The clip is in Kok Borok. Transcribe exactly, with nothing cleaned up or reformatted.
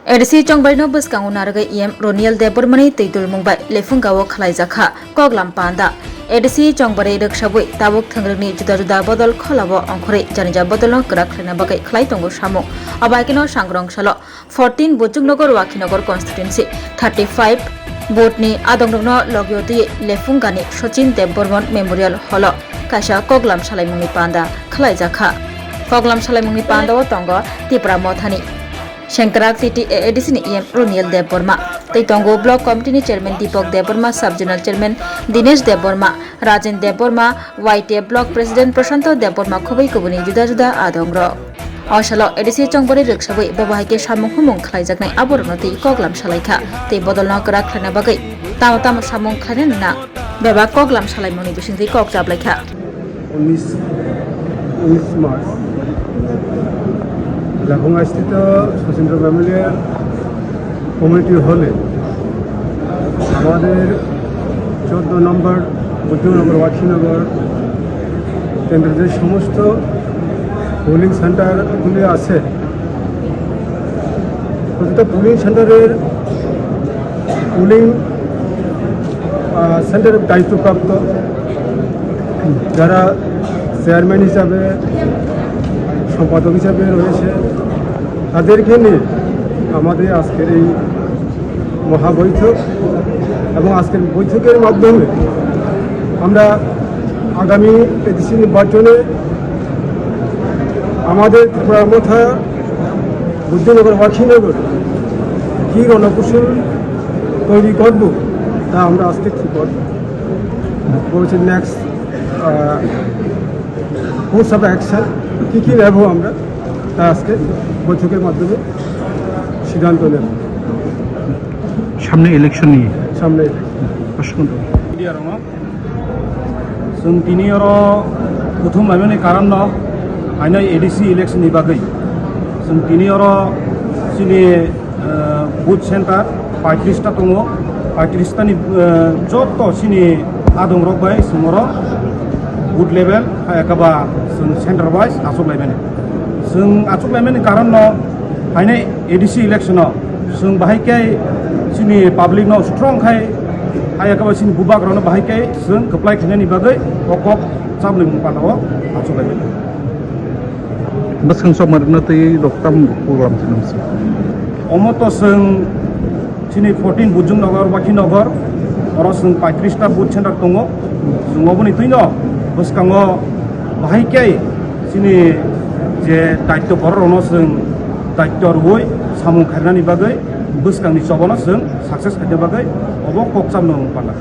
A D C Chongbarino bwskango narwgwi E M Roniel Debbarmani twi dulmung bai lephunga o khwlaijakha koklam panda. A D C Chongbarwi rwksabwi tabuk thwngrwngni juda juda bodol kholao ongkhorwi janija bodolno kwrak khlaina bagwi khlai tongo samung. Abaikeno sangrong salo fourteen Bujuknagar Wakhinagar constituency thirty five boothni adongrokno logio twiwi lephungani Sachin Debbarman Memorial Hallo kaisa koklam salaimungni panda khwlaijakha. Koklam salaimungni pandao tongo Tipra Mothani Sengkrak T T A A D C ni E M Roniel Debbarma, tei tongo Block Committee ni Chairman Deepak Debbarma, Sub Zonal Chairman Dinesh Debbarma, Rajen Debbarma, Y T F Block President Prashanto Debbarma khobwi kubuni juda juda adongrok. O salo A D C Chongbarwi rwksabwi bobo hai khe samung humung khlaijaknai aborokno twi koklam salaikha tei bodolno kwrak khlaina bagwi tamo tamo samung khlainani nang bebak koklam salaimungni bisingtwi kok chaplaikha. উনিশ উনিশ মার্চ লাফুঙ্গা স্থিত Sachindra Memorial community হলে আমাদের চোদ্দ নম্বর বুদ্ধনগর, ওয়াখিনগর কেন্দ্রের যে সমস্ত পোলিং সেন্টারগুলি আছে, প্রতিটা পোলিং সেন্টারের পোলিং সেন্টারের দায়িত্বপ্রাপ্ত যারা চেয়ারম্যান হিসাবে, সম্পাদক হিসাবে রয়েছে, তাদেরকে নিয়ে আমাদের আজকের এই মহাবৈঠক। এবং আজকের বৈঠকের মাধ্যমে আমরা আগামী এডিসি নির্বাচনে আমাদের ত্রিপুরা মথা, বুদ্ধনগর, ওয়াখিনগর কি রণকৌশল তৈরি করব, তা আমরা আজকে ঠিক করব। বলছি নেক্সট কোর্স অফ অ্যাকশন কী কী নেব আমরা, তা আজকে বৈঠকের মাধ্যমে সিদ্ধান্ত নেব। সামনে ইলেকশন নিয়ে। সামনে ইলেকশন। প্রশ্ন তো। Media rokno, chwng tini oro kuthum laimani karon no haino A D C election ni bagwi. Chwng tini oro chini, eh, booth center paitris ta tongo, paitris ta ni, eh, joto chini adong rok bai chwng oro booth level hai khe ba chwng center wise achuk laimani. Chwng achuk laimani karon no haino A D C election o chwng bahai khe chini public no strong khai, hai khe ba chini bubak rok no bahai khe chwng kwplai khainani bagwi o kok chamlwimung panda o achuk laimani. Bwskang chokma rwna twi rok tam program khainamse. Omo to chwng chini fourteen Bujung Nagar, Wakhi Nagar, oro chwng paitris ta booth center tongo. Chwng oboni twino bwskango bahai khe chini je daityo borok rokno chwng daityo rwui samung khairnani bagwi bwskangni chobono chwng success khaina bagwi obo kok chamno panda.